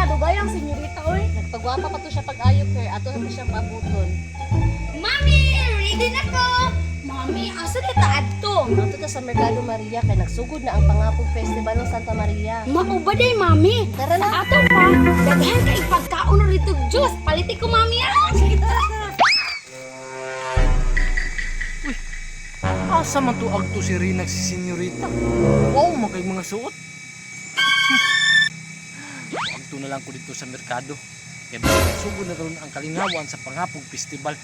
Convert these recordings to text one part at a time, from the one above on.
na, dugay ang senyorita oy. Nagpagwapa pa to siya pag-ayo pero ato na to siyang paabuton. Mami, ready na ko. Mami, asa na ta adto? Ato ta sa Merkado Maria kay nagsugod na ang Pangapog Festival ng Santa Maria. Mao ba day, Mami? Tara na. Sa ato pa, daghan kay pagkaon na rito juice. Paliti ko, Mami. Ah! Sige, tara ta. Asa man to agto si Rinag si Senyorita? Wow, man kay mga suot. Agto na lang ko dito sa merkado. Kaya baka sugod na karon ang kalingawan sa Pangapog Festival.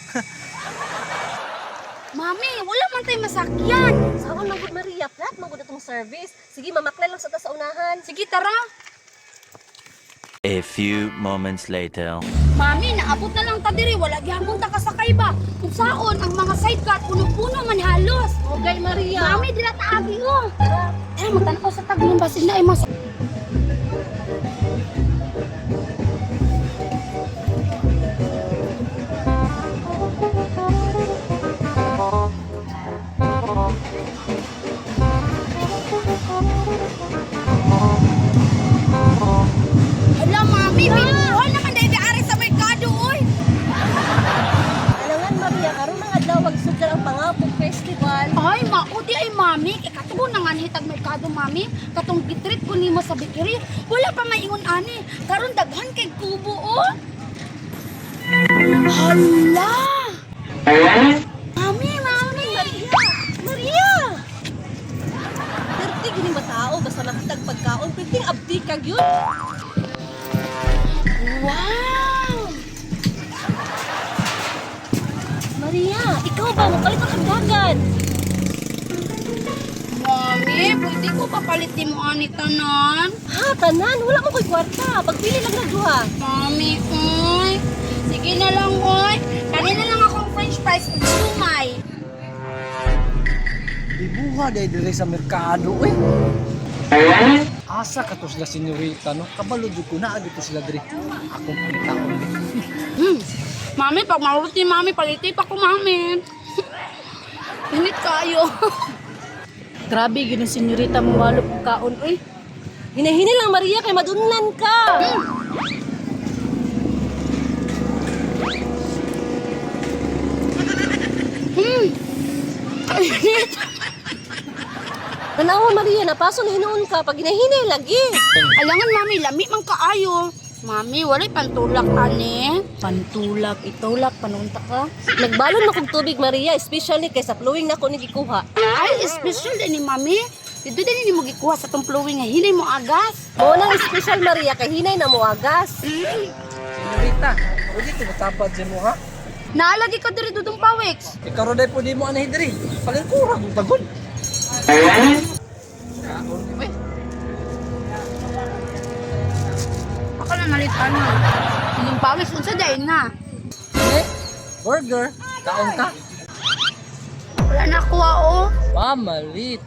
Mami, wala man tay masakyan. Saan man gud Maria, flat man gud atong service. Sige, mamaklay lang sa ta sa unahan. Sige, tara. A few moments later. Mami, naabot na lang ta diri, wala gihapon ta kasakay ba. Kung saon ang mga sidecar puno-puno man halos. Okay, Maria. Mami, dira ta agi oh. Tara. Tara, magtan-aw sa taglong basin na ay mas. Hala, Mami, binuhan naman dahil di sa merkado, oy. Alangan Maria, karon mga adlaw magsugdan ang Pangapog Festival. Ay, maudi ay mami. Kay katubo na nga hitag merkado, mami. Katong gitreat ko nimo sa bakery. Wala pa maingon ani. Karon daghan kay kubo, oh. Hala! Mami, mami! Maria! Maria! Perti gini ba tao basta makitag pagkaon, perting abdi kag yun. Wow! Maria, ikaw ba mopalit ka dagan? Mami, pwede ko papalit ni mo ani tanan? Ha, tanan, wala mo ko'y kwarta. Pagpili lang ng duha. Mami, oy. Sige na lang, oy. Kanina lang akong french fries ug sumay. Ibuha day dire sa merkado eh. Asa ka to sila Senyorita no? Kabalo jud ko naa dito sila diri. Akong pangitaon ni. Mami, pag maurot ni mami, paliti pa ko, mami. Init kayo. Grabe, yun ang senyorita mo walo kong kaon, uy. Hinahini lang Maria kay madunlan ka. Init. Tanawa Maria, napaso na hinuon ka pag hinahinay lagi. Alangan, mami, lami man kaayo. Mami, walay pantulak, ani. Pantulak, itulak, panunta ka. Nagbalon mo kog tubig Maria, especially kay sa flowing nako ni gikuha. Ay, special din ni mami. Dito din ni mo gikuha sa tong flowing nga hinay mo agas. Mo nang special Maria kay hinay na moagas. Senyorita, pwede ko matapad sa mo ha? Naalagi ka diri dudong pawiks. Ikaw ro day pwede mo anahin diri. Palingkura kung tagod. Kaon eh. Ako na nalitan mo. Dudong pawiks, unsa dahil na. Eh, burger, kaon ka. Wala na kuha, oh. Pamalit.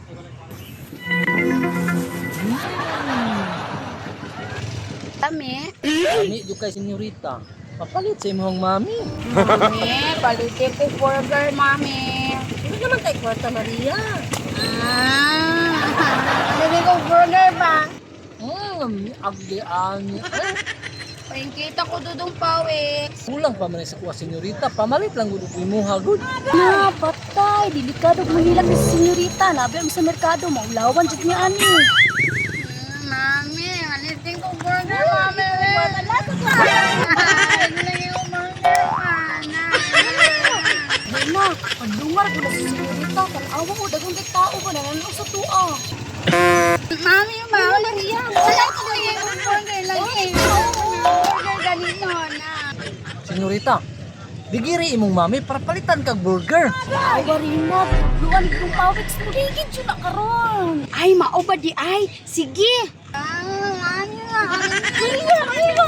Kami. Ami jud kay Senyorita. Papalit sa imong mami. Mami, paliti ko burger, mami. Wala naman tay kwarta Maria. Ah, paliti ko burger ba? Abdi ani. Eh, Pahingkita ko dudong pawiks. kulang pa man sa kuha Senyorita. Pamalit lang gud og imuha gud. Na, patay, delikado mahilak ni senyorita. Nabi ang sa merkado, maulawan jud niya ani. Mami, alitin ko burger, mami. Wala ko Alitin ko burger, mana. Wala, padungar ko na si senyorita. Tanawa ko, dagang kay tao ba, nananaw sa tuwa. Mami, mami. Maria. Wala ko yung burger lagi. Burger ganito na. Senyorita, digiri imong mami para palitan kag burger. Ay, warina, luan itong pawiks mo. Ligid yun na karon. Ay, mao ba di ay? Sige. Ah, ano na? Maria, Maria,